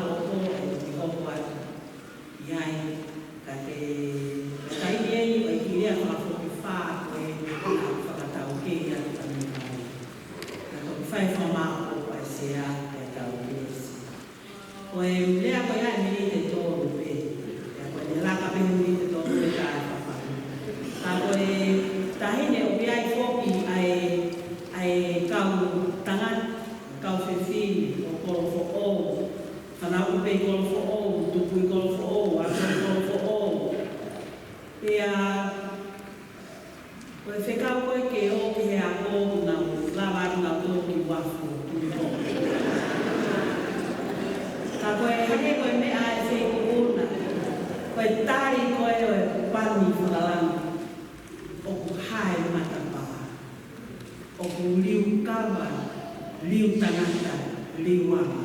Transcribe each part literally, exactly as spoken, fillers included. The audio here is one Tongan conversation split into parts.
ʻo ʻoku ʻi ai ʻa e toki hoko atu ʻi ai, ka te, ka ʻi ai ʻa e kiʻi lea fakafokifā ko e fakataukei atu ka mei ai. Ka toki fai fakamāʻopoʻopo ʻa e sea ʻa e kau kelesi. Ko e lea ko ia ʻe miniti ʻe tolu pē. Pea ko e lea ka pē miniti ʻe tolu ʻe taha fafanga. Ka ko e taʻahine ʻoku ʻi ai foki ʻa e, ʻa e kau tangata, kau fefine ʻo Kolofoʻou, fānau pē ʻi Kolofoʻou, tupu ʻi Kolofoʻou, ako ʻi Kolofoʻou. Pea ko e fekau ko ē ke ō ki he ako ʻoku nau lava ʻoku nau tō ki uafu ʻo tuli ko. Ka ko e hangē ko e meʻa ʻa e feituʻu na, ko e tali ko ē ʻo e pani fakalangi, ʻoku hae matapā, ʻoku liu kava, liu tangata, liu ama.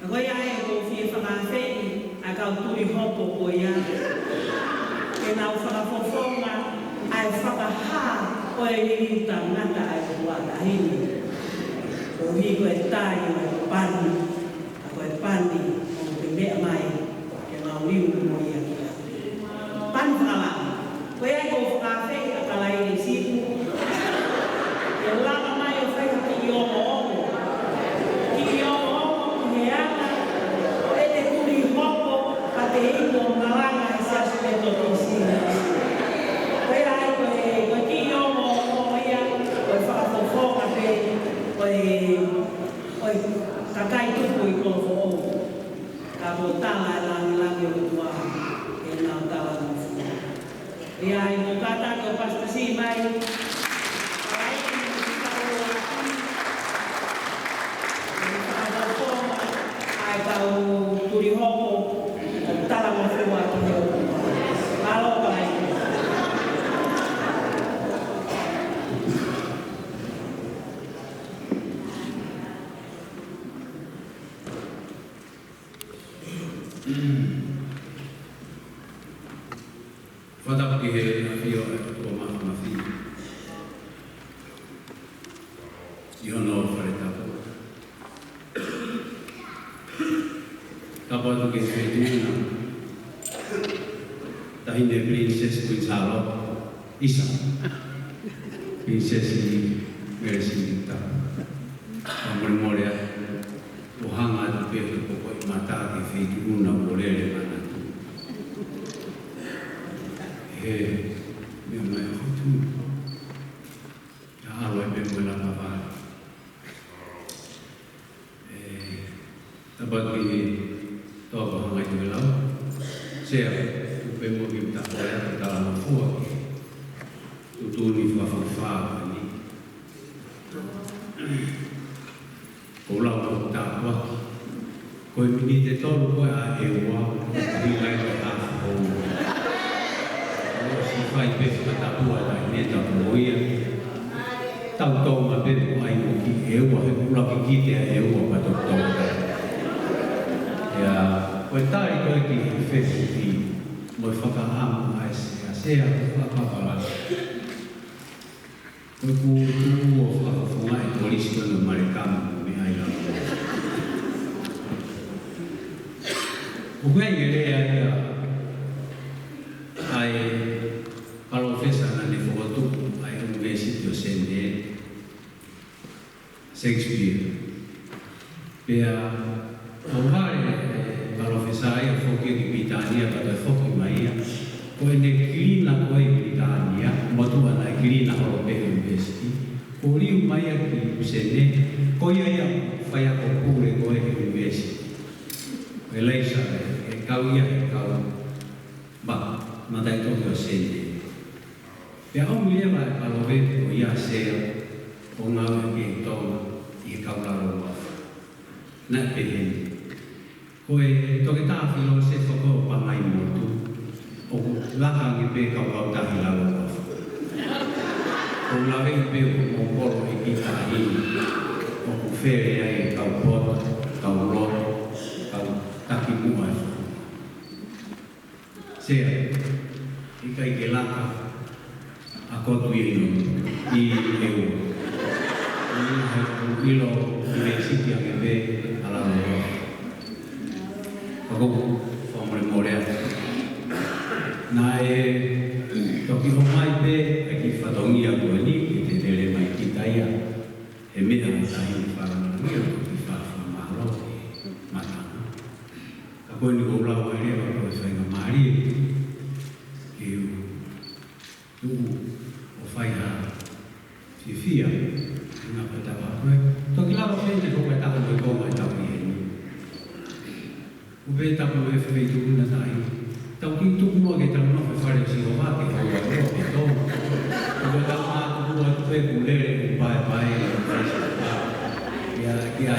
Ka ko ia ai ʻoku ou fie fakaafeʻi ʻa e kau tuli hopo ko ia ke nau fakafofonga ʻa e fakahā ʻo e liliu tangata ʻa e tuʻa taʻahine. Koeʻuhi ko e tali ʻo e pani, ʻa ko e pani ʻoku te meʻa mai ke mau liu mo ia ki ai. Pani fakalangi. Ko ia ʻoku ou fakaafeʻi ʻa Kalaini Sipu ke lava mai ʻo fai ha kiʻi ongoongo. Kiʻi ongoongo ki he anga ʻo ʻete tuli hopo ka te inu ʻo malanga he Siasi Metotisi. Ko ia ai ko e, ko e kiʻi ongoongo ia, ko e fakafofonga pē, ko e, ko e kakai tupu ʻi Kolofoʻou. Ka ko e tala ʻa e langilangi ʻo e ʻOtua ʻenau talangofua. ʻA ia ʻoku ou kātaki ʻo pasipasi mai. ʻA ia ʻoku ou kātaki ʻa e kau tuli hopo ʻo talangofua ki he ʻOtua. Mālō ʻaupito. Fakatapu ki he ʻafio ʻa e ʻOtua Māfimafi ʻi hono fale tapu. Tapu atu ki he feituʻu na, Taʻahine Princess Queen Sālote, ʻisa, Princess Melisini Tapu. Fakamolemole atu, ʻo hanga atu pē ʻo poko ʻi mata ki he feituʻu na ʻo lele manatu. He, meʻa mai ʻo hotu. ʻIa ʻalu ai pē mo e laka vale. ʻE, tapu atu ki he toa ko Hangai Tokelau. Sea, ʻoku pē mo ki ta ko e atu talangofua ki he tuʻutuʻuni fakafokifā ko eni. Ko e lau ko e tāpuaki. Ko e miniti ʻe tolu ko ē ʻa e ua, ʻoku ʻi ai ko e haafe houa. ʻOsi fai pē fakatapu ʻa e taʻahine tapu mo ia. Tau tau ma pē mo ai mo ki he ua, he ʻuluaki kite ʻa e ua pa tau tau. ʻIa, ko e tali ko ē ki he fefiki, mo e fakaʻamu ʻa e sea, sea, fakapapala. Ko e kutu ʻo fakafofonga ʻe he kolisi ko ē ʻo Malekama mo e meʻa ʻi lalo. ʻOku ʻi ai e lea ia ʻa e palōfesa naʻa ne fokotuʻu ʻa e ʻUnivēsiti ʻo Senē, Shakespeare. Pea ʻo vale e palōfesa ia ʻo foki ki Pilitānia, pea toe foki mai ia. Ko ʻene kilina ko ē ʻi Pilitānia, motuʻa naʻe kilina holo pē ʻunivēsiti. Ko e liu mai ia ki Senē, ko ia ia faiako pule ko ē ʻunivēsiti. Ko e laser, ʻe kau ia he kau ma, mataʻitohi ʻo Senē. Pea ʻomi leva e palōvepi ko ia, Sea, ʻo ngāueʻaki ʻi Tonga ʻi he kau lalo uafu. Naʻe pehē ni: Ko e toketā filōsefa ko ē ʻo Pangaimotu, ʻoku laka ange pē kau kautaha ʻi lalo uafu. ʻOku laveʻi pē ʻoku mokolo ʻi kita hini, ʻoku fele ai e kau poto, kau lotu, kau takimuʻa e fofonga. Sea, ʻikai ke laka ʻa Kotu ʻi ʻEua. ʻI ʻEua. ʻI he ʻoku ʻilo ʻunivēsiti ange pē ʻa lalo uafu. Ko e fakamolemole atu. Naʻe toki ʻomai pē ʻa e kiʻi fatongia ko eni ke te lele mai kita ia. He meʻa ʻa e taʻahine fakalangi ʻo toki fakamālō ʻi he matanga. Ka ko eni ʻoku ou lau ai leva ko e faingamālie ke u tuʻu ʻo fai ha fiefia, ʻi he ngaahi pē taʻu ko ē. Toki lava pē ʻene hoko e taʻu ko ē ko e ngaahi taʻu ʻi heni. ʻOku pē tapu e feituʻu na tahi. Tau kiʻi tuku muʻa ke tau nofo he fale ʻo Sihova ke hau a loa pe tau. ʻOku tau mā tuku atu pē kuo lele kuo paepae ʻi he fale ʻo Sihova. ʻIa, ʻia,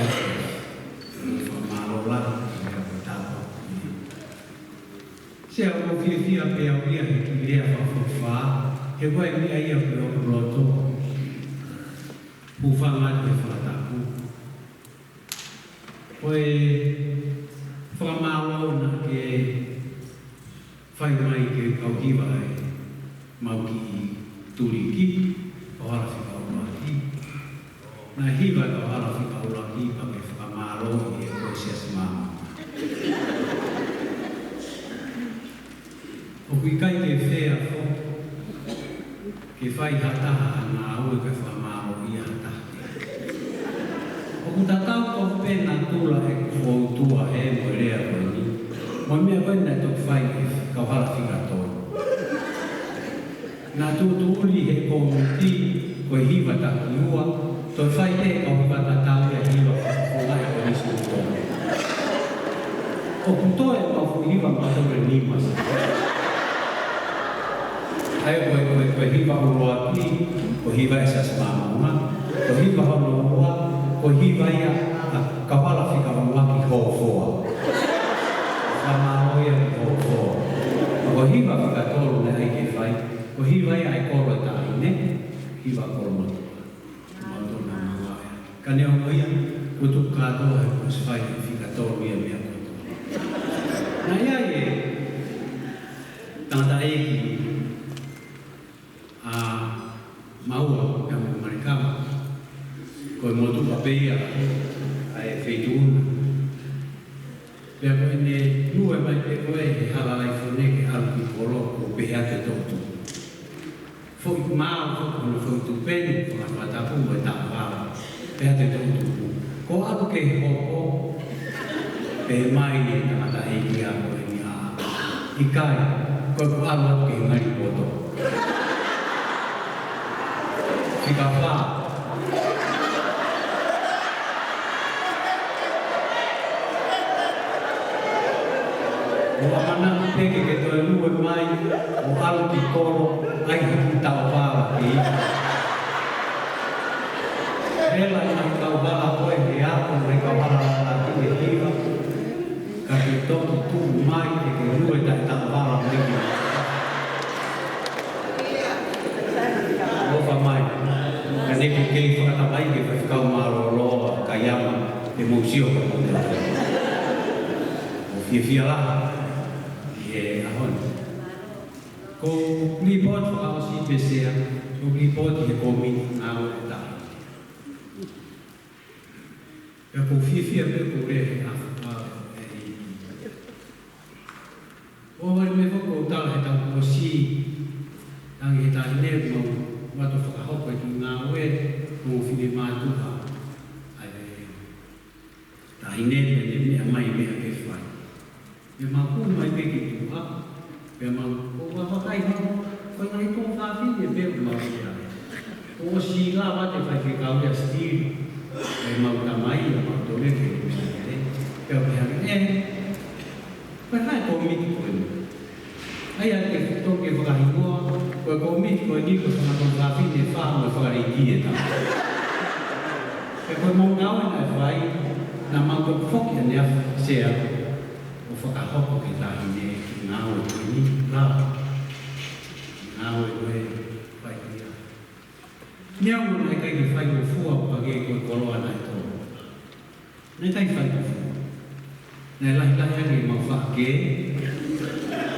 fakamālō lahi, ʻia, ko e tapu. Sea, ʻoku ou fiefia pē au ia he kiʻi lea fakaʻofoʻofa, he ko e meʻa ia ʻoku ʻi hoku loto. Hūfanga atu he fakatapu. Ko e fakamālō naʻa ke fai mai ke kau hiva ai mau kiʻi tuliki, ʻo hala fika ʻuluaki. Naʻe hiva e kau hala fika ʻuluaki pea ke fakamālō ʻi he ko e Siasi Māmonga. ʻOku ʻikai ke fea foki ke fai ha taha ha ngāue kae fakamālōʻia ha taha. ʻOku tatau tofu pē natula ʻeku fōtua he mo e lea ko eni. Mo e meʻa ko eni naʻe toki fai ʻe he kau hala fika tolu. Naʻa tuʻutuʻuli he kōmiti ko e hiva takiua, toe fai pē kau hiva tatau ia hiva ko ngā e konisi uto. ʻOku toe mau fuʻu hiva mautolu ʻe nima. ʻA ia ko e, ko e, ko e hiva ʻuluaki, ko e hiva ʻa e Siasi Māmonga, ko e hiva hono ua, ko e hiva ia ʻa e kau hala fika ʻuluaki Hofoa. Fakamālō ia ki Hofoa. Ko e hiva fika tolu naʻe ʻai ke fai, ko e hiva ia ʻa e kolo ʻo e taʻahine, hiva kolo mautolu. Mautolu naʻa mau ʻai. Ka neongo ia, kuo tuku kātoa he kuo ʻosi fai e fika tolu ia meʻa kotoa. Naʻe ʻi ai e tangataʻeiki ʻa Maua, pea mo Malikama. Ko e motuʻa pē ia ʻa e feituʻu na. Pea ko ʻene lue mai pē ko ē he hala laifone ke ʻalu ki kolo, kuo pehē atu e toʻutupu. Foʻi mao, foʻi, ko hono foʻi tupeni, ko e fakatapu mo e taʻovala. Pehē atu e toʻutupu: Ko e ʻalu ke hopo. Pehē mai e tangataʻeiki ko eni: ʻIkai, ko ʻeku ʻalu atu ki he ngali poto. Fika fā. ʻOua ʻamanaki pē ke ke toe lue mai ʻo ʻalu ki kolo, ʻai ha kiʻi taʻovala ki ai. Hela e ngaahi taʻovala ko ē he ako, ngaahi taʻovala lalahi ʻe hiva. Ka ke toki tuʻu mai ke ke lue taʻe taʻovala mai ki. ʻOfa mai. Ka ne ke kei fakatamai ke faifekau mālōlō ʻa Kaiama, ke mou sio ka mou tau. ʻOku fiefia lahi ʻi he ʻaho ni. Ko e lipooti fakaʻosi pē Sea, ko e lipooti he kōmiti ngāue ʻo e taʻahine. Pea ʻoku ou fiefia pē ʻoku ou lea he ʻaho, ʻa, ʻe, ʻo wale mei foki ʻoku ou tala he taʻu kuo ʻosi, tangi he taʻahine mau, mau toe fakahoko e kiʻi ngāue, mo e finemātuʻa, ʻa e taʻahine pea ne meʻa mai meʻa ke fai. Pea mau kumi mai pē ki tuʻa, pea mau, ʻo vakai holo, ko e ngaahi tuofāfine pē ʻoku mau ʻi ai. Kuo ʻosi lava ʻete faifekau ia Steve, ʻe mau tamai, ʻe mau tole ke ʻosi ʻe. Pea pehē ange, ʻe, ko e hā e kōmiti ko eni? ʻAi ange ke toki fakahingoa, ko e kōmiti ko eni ko e fanga tuofāfine ʻe fā mo e fanga lady ʻe taha. Pea ko e mau ngāue naʻe fai, naʻa mau toe foki ʻaneafi Sea ʻo fakahoko ki he taʻahine e kiʻi ngāue ko eni, lava. Kiʻi ngāue ko ē fai ia. Neongo naʻe ʻikai ke fai mo fua pake ko e koloa naʻe tō. Naʻe ʻikai fai mo fua. Naʻe lahilahi ange mau faʻa kē.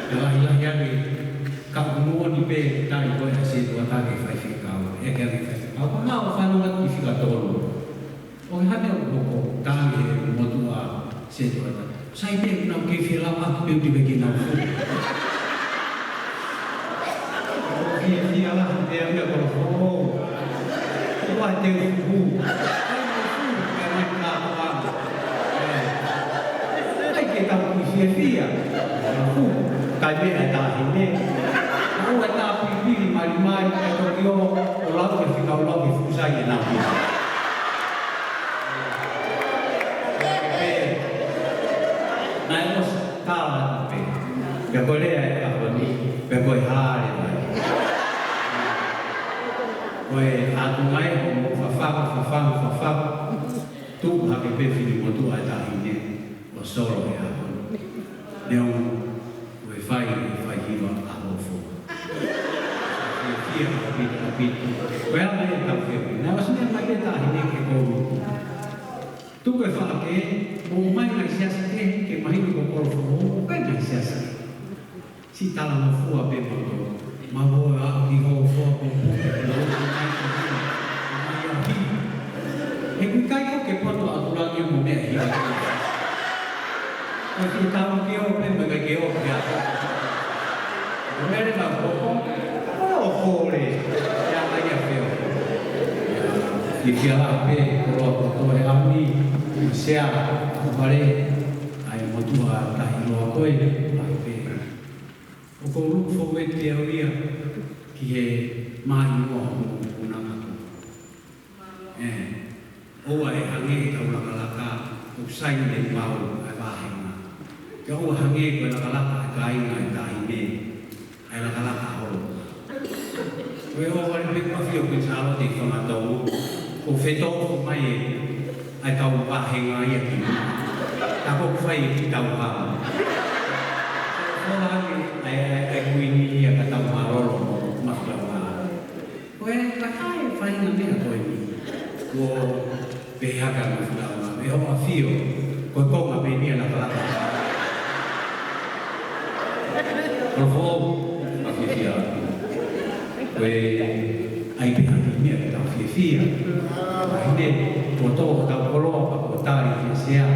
Naʻe lahilahi ange ka moʻoni pē tali ko ē ʻa e setuata ke faifekau. ʻEke ange faifekau. Ka mau fanongo ki he fika tolu. ʻO ke hane ʻo hoko, tangi he motuʻa setuata. Sai pē naʻa ku kei fie lava atu pē ʻo ʻikai ke nau fuʻu. Fiefia lahi pē au ia, kolofoʻou. ʻOua te u fuʻu. ʻIkai ke u fuʻu, ka nai ka kuanga. ʻE. ʻIkai ke tau kiʻi fiefia. Fuʻu. Kai meʻa e taʻahine. ʻOua ʻe tā pilipili malimali, ʻe toki ō ʻo lau ke fika ʻo lau ke fuʻu sai ʻenau pili. Pea, naʻe ʻosi tala atu pē. Pea ko e lea ʻo e ʻaho ni, pea ko e hā leva. Ko e ʻatunga ē hoʻomou fafangu, fafangu, fafangu. Tuʻu hake pē fili motuʻa e taʻahine ʻo solo he ʻaho ni. Neongo ko e fai, fai hiva ʻa Hōfoa. Fiefia ʻaupito, ʻaupito. Ko e anga ia ʻetau fiefia. Naʻe ʻosi meʻa mai pē taʻahine ke kolu. Tuku e faʻa kehe, mou ō mai ngaahi siasi kehe, ke mahino ko Kolofoʻou, ko e ngaahi siasi kehe. Siʻi talangofua pē moutolu. Mau ō ʻo aʻu ki Hōfoa, ko Puke, ko Loʻu, ko Maika, ko Maia, hi. He ʻoku ʻikai ko ke poto ʻa Kulangi mo meʻa ia. Ko e siʻi tau ke ō pē mo ʻikai ke ō pē ʻa. Ko mele na koko, ʻo kole, ia ka ia feo. Fiefia lahi pē, koloa kotoa he ʻaho ni, Sea, Fale, ʻa e motuʻa tahi loa ko ē, lahi pē. ʻOku ou look forward pē au ia ki he māʻimoa hoʻomou punaʻanga ko. ʻE, ʻoua ʻe hangē ʻetau lakalaka, ʻoku sai ʻene mau ʻa e vāhenga. Ke ʻoua hangē ko e lakalaka ʻa e kāinga ʻa e taʻahine, ʻa e lakalaka holo. Ko e ʻohovale pē ʻoku ʻafio Kuini Sālote ʻi Fangatongo, ʻoku fetō mai ē, ʻa e kau vāhenga ia ki muʻa. Ka ʻoku fai ʻe kitautolu. Ko e ʻohovale ē, ʻa e, ʻa e, ʻa e Kuini ia ka tau mālōlō, mafulaunga. Ko e kakai faʻahinga meʻa ko eni. Kuo pehē hake ʻa mafulaunga. Mei hoʻo ʻafio. Ko e konga pē eni ʻa e lakalaka. Kolofoʻou, fiefia. Ko e ʻai pē ha meʻa ke tau fiefia. Taʻahine, kuo tō hotau koloa, kuo tali ki he Sea.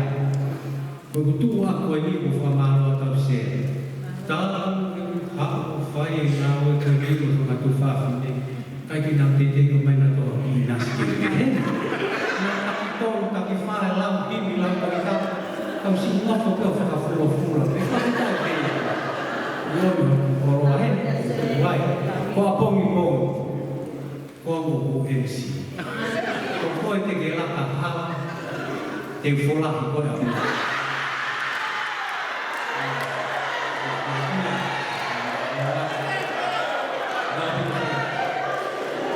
Ko e tuʻu ʻa ko eni ʻoku fakamālō atu Sea. Talu ʻeku haʻu ʻo fai e ngāue ko eni ʻo fanga tuofāfine. ʻIkai ke nau teitei ʻomai nautolu ha kiʻi nasi ke meʻa. Naʻa taki tolu, taki fā, lau himi, lau taki taha. Kau siʻi nofo pē ʻo fakafulofula. Pea fakatau pē. Lolo koloa he. Vai. Ko ʻapongipongi. Ko au ʻoku M C. Ko koe te ke laka hala, te u folahi koe ʻapongipongi.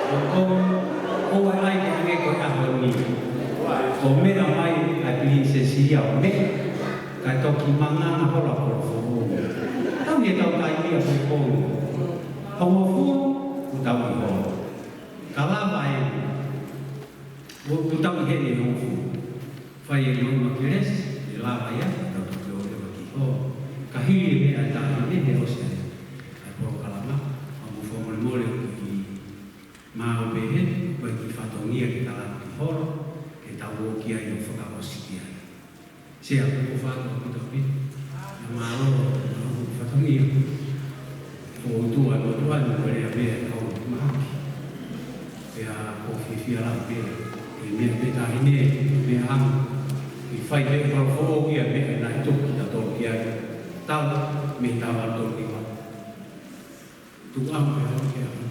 Ko au, ʻoua ʻe ʻai ke hangē ko e ʻaho ni. Ko e meʻa mai ʻa e pilinisesi ia ʻo meʻa, kae toki manganga holo ʻa Kolofoʻou. Tau ia tau taimi ʻapongipongi. Hongofulu, ʻoku tau ʻi holo. Ka lava ē, ʻo, ʻo tau ʻi heni ʻi Hongofulu. Fai e maʻu ma kelesi, ʻe lava ia, tau toki ō leva ki holo. Ka hili e meʻa ʻa e taʻahine, ʻe ʻosi ai ʻa e polokalama, ʻa mo fakamolemole ʻoku kiʻi maʻu pē he, ko e kiʻi fatongia ke tala ki holo, ke tau ō ki ai ʻo fakaʻosi ki ai. Sea, ko e fānau ʻaupito ʻaupito. Naʻa mālō, mālō, fatongia. Ko e ʻOtua, ʻOtua, naʻa ko e lea pē ʻa e kau mahaki. Pea ʻoku ou fiefia lahi pē. ʻI he meʻa pē taʻahine, meʻa ʻamu. ʻI he fai pē Kolofoʻou ia meʻa naʻe tuku kitautolu ki ai. Tau, mei he taʻu ʻe tolu hiva. Tuku ʻamu pē hau ke ʻamu.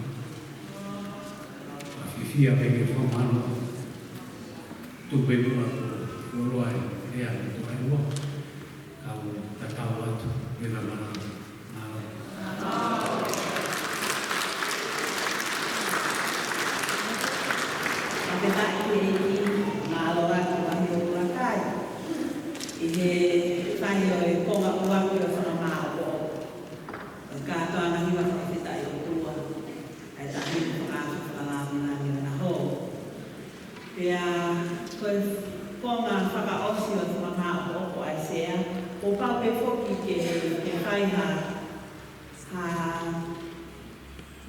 ʻA fiefia pē ke fakamālō. Tuku pē muʻa ko Loloa e, e ʻamu tuku ai ua. Kau tatau atu, pē na mana. Mālō. Fakafetaʻi ki he ʻEiki, mālō atu ʻa e ʻOtua kai. ʻI he fai ʻo e konga ua ki he fakamāʻopoʻopo. Ko e kātoanga hiva fakafetaʻi ʻOtua, ʻa e tahi fakaʻamu fakalāngilangi ʻo e ʻaho. Pea ko e konga fakaʻosi ʻo e fakamāʻopoʻopo ʻa e Sea, kuo pau pē foki ke, ke fai ha, ha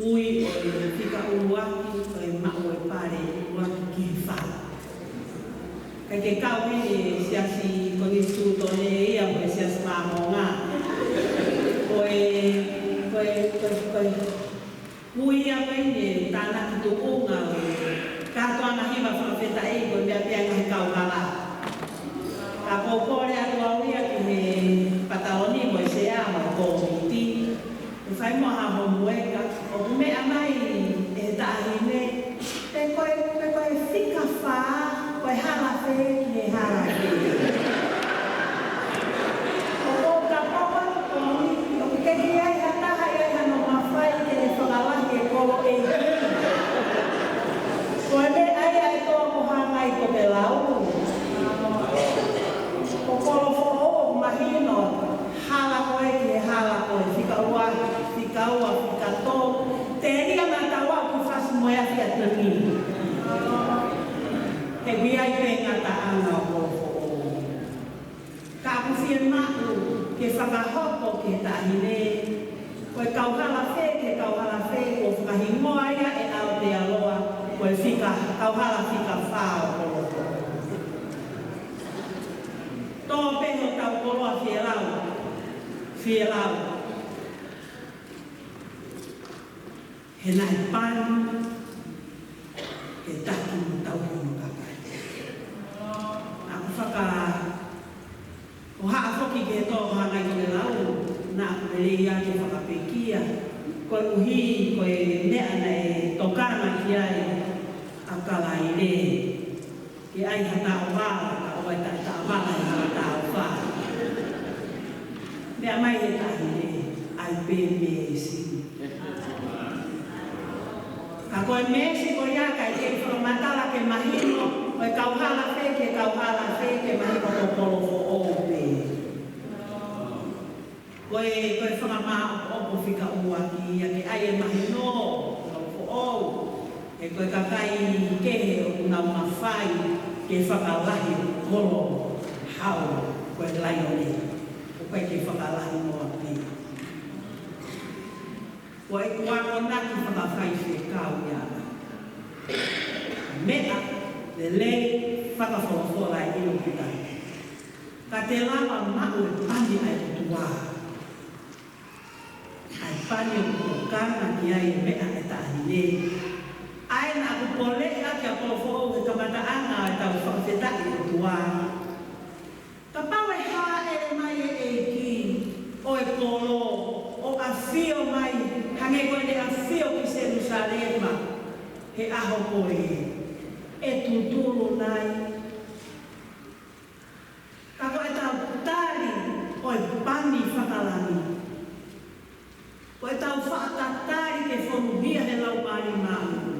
ui ʻo e fika ʻuluaki ʻo e maʻu ʻo e pale ʻuluaki ki he fā. Kae kei kau ʻi he siasi Konisitūtone ia mo e siasi Ko e ui ia ko eni e tānaki tuʻunga ʻo e kātoanga hiva fakafetaʻi ko e meʻa pē ia ʻa e ngaahi kauhala. Ka ʻoku ou kole atu au ia ki he pataloni mo e sea mo e kōmiti. ʻE fai muʻa ha homework, ʻoku meʻa mai ʻe he taʻahine, pe ko e, pe ko e fika fā, ko e hala fē ki he hala fē. ʻOku ou kapau atu ko eni, ʻoku teʻeki ai ha taha ʻi ai hano mafai ke ne fakalahi e kolo ʻeiki. Ko e meʻa ia ʻe tō ko hangē ko e lau. Ko Kolofoʻou ʻoku mahino, hala ko ē ki he hala ko ē, fika ua, fika ua, fika tolu. Telia naʻa tau aʻu ki he fasi mo e afi ʻa Toni. He ʻoku ʻi ai pē ngataʻanga ʻo Kolofoʻou. Ka ʻoku fiemaʻu ke fakahoko ki he taʻahine, ko e kauhala fē ki he kauhala fē, ʻoku fakahingoa ia ʻe Aotearoa ko e fika, kauhala fika fā ʻo Kolofoʻou. Tō pē hotau koloa fielau, fielau. He naʻe pani ke taki mo tauhi hono kakai. Naʻa ku faka-, ʻo haʻa foki ki he tō hangē ko e lau, naʻa ku lelei ia ke fakapekia, koeʻuhi ko e meʻa naʻe tokanga ki ai ʻa Kalaile. Ke ʻai ha taʻovala, ka ʻoua ʻe taʻovala ʻi ha taʻovala. Meʻa mai he taʻahine, ʻai pē meesi. Ka ko e meesi ko ia ʻikai ke fakamatala ke mahino, ko e kauhala fē ki he kauhala fē ke mahino ko Kolofoʻou pē. Ko e, ko e fakamāʻopoʻopo fika ua ki ia ke ʻai e mahino, Kolofoʻou. He ko e kakai kehe ʻoku nau mafai ke fakalahi kolo hau, ko e laione. ʻOku ʻikai ke fakalahi noa pē. Ko e kuakonaki fakafaifekau ia. Meʻa lelei fakafolofola ʻe ʻilo kita. Ka te lava maʻu e pani ʻa e ʻOtua. ʻA e pani ʻoku tokanga ki ai e meʻa ʻa e taʻahine. ʻA ē naʻa ku poleʻi ʻaki ʻa Kolofoʻou he kamataʻanga ʻo ʻetau fakafetaʻi ʻOtua. Kapau ʻe hāʻele mai e ʻEiki ʻo e kolo, ʻo ʻafio mai, hangē ko ʻene ʻafio ki Selusalema he ʻaho ko ē, ʻe tutulu nai? Ka ko ʻetau tali ʻo e pani fakalangi, ko ʻetau faʻa tatali ke fonuhia he Laumālie Māʻoniʻoni,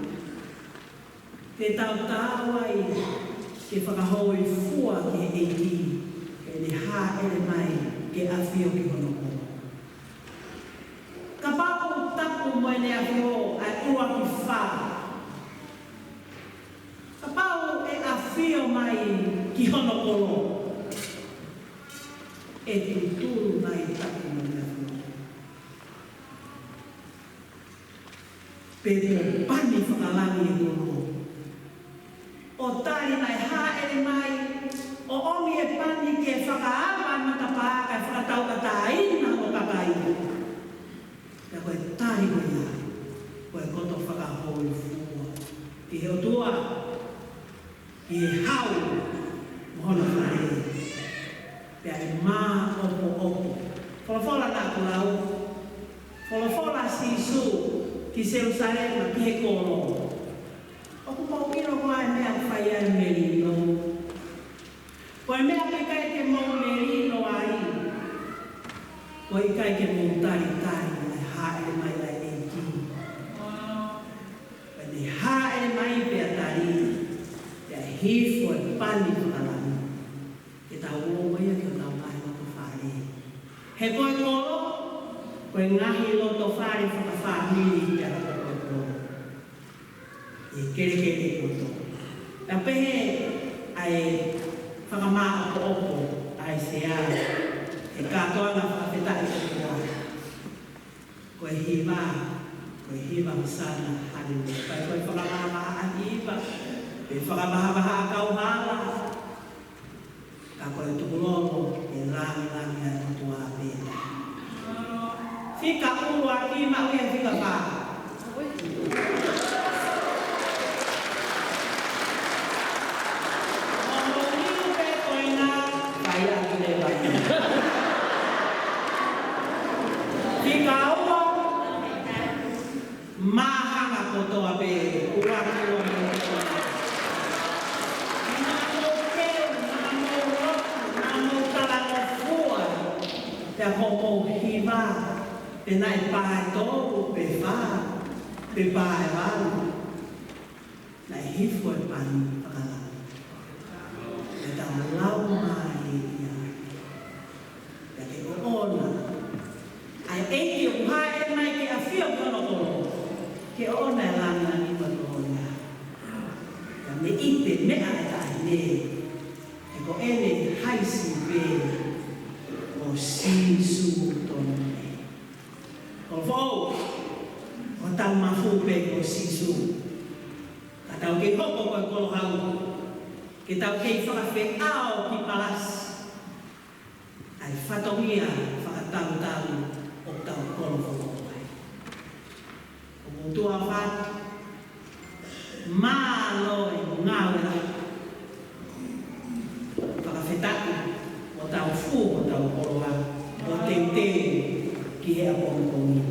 te tau taau ai ke fakahōifua ki he ʻEiki, ke ne hāʻele mai ke ʻafio ki hono kolo. Kapau ʻoku tapu mo ʻene ʻafio ʻa e ua ki fā, kapau ʻe ʻafio mai ki hono kolo, ʻe tutulu nai tapu mo ʻene ʻafio? Pe ko e pani fakalangi ʻe kolo. ʻO tali naʻe hāʻele mai, ʻo ʻomi e pani ke fakaava e matapā kae fakatauʻatāina hono kakai. Pea ko e tali ko ia, ko e koto fakahōifua ki he ʻOtua, ki he hau mo hono fale, pea ʻe māʻopoʻopo. Folofola naʻa ku lau, folofola ʻa Sīsū ki Selusalema, ki he kolo. ʻOku mou ʻilo koā e meʻa ʻoku fai ai e melino? Ko e meʻa ʻoku ʻikai ke mou melino ai, ko e ʻikai ke mou talitali ʻa e hāʻele mai ʻa e ʻEiki. Ko ʻene hāʻele mai pea tali, pea hifo e pani fakalangi, ke tau ō mo ia ki hotau ngaahi loto fale. He ko e kolo, ko e ngaahi loto fale fakafāmili pea ko e kolo. ʻI he kelekele kotoa. Pea pehē ʻa e fakamāʻopoʻopo ʻa ʻAisea, he kātoanga fakafetaʻi ʻOtua. Ko e hiva, ko e hiva Hōsana, haleluia. Pea ko e fakavahavaha ʻa e hiva, pe fakavahavaha ʻa e kauhala. Ka ko e tukulolo, ʻe langilangiʻia ʻa e ʻOtua pē. Ka ʻuluaki maʻu ia fika fā. ʻO mou niu pē ko ena, fai atu leva ia. Fika ua, māhanga kotoa pē, ʻuluaki ua mou kotoa. Naʻa mou keu, naʻa mou lotu, naʻa mou talangofua, pea ko hoʻomou hiva, pe naʻe pā ʻe tolu, pe fā, pe pā ʻe valu. Naʻe hifo e pani fakalangi. Pea tau lau mai ia. Pea ke ʻoʻona. ʻA e ʻEiki ʻoku hāʻele mai ke ʻafio ki hono kolo. Ke ʻoʻona e langilangi mo e kolōlia. Pea mei he meʻa ʻa e taʻahine. He ko ʻene haisi pē ko Sīsū tonu pē. Kolofoʻou, ʻoku tau mafu pē ko Sīsū. Ka tau kei hoko ko e koloa hau. Ke tau kei fakafeʻao ki palasi. ʻA e fatongia fakatalutalu ʻoku tau kolofoʻou ai. ʻOku tuʻa fatu. Mālō e ngāue lahi. Fakafetaʻi ʻo tau fū ʻo tau koloa ʻo teuteu ki he ʻapongipongi.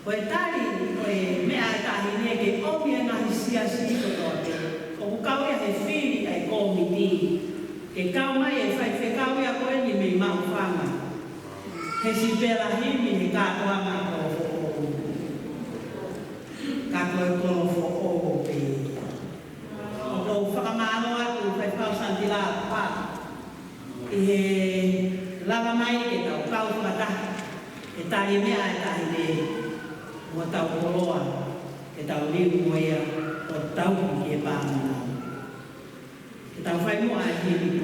Ko e tali, ko e meʻa ʻa e taʻahine ke ʻomi e ngaahi siasi kotoa pē. ʻOku kau ia he fili ʻa e kōmiti. Ke kau mai e faifekau ia ko eni mei Maʻufanga. He sipela himi he kātoanga kolofoʻou. Ka ko e kolofoʻou pē. ʻOku ou fakamālō atu Faifekau Santila Pā. ʻI he lava mai ke tau kau fakataha. He tali meʻa ʻa e taʻahine. Mo tau koloa. Ke tau liu mo ia. ʻO tau ki he pāmana. Ke tau fai muʻa e himi.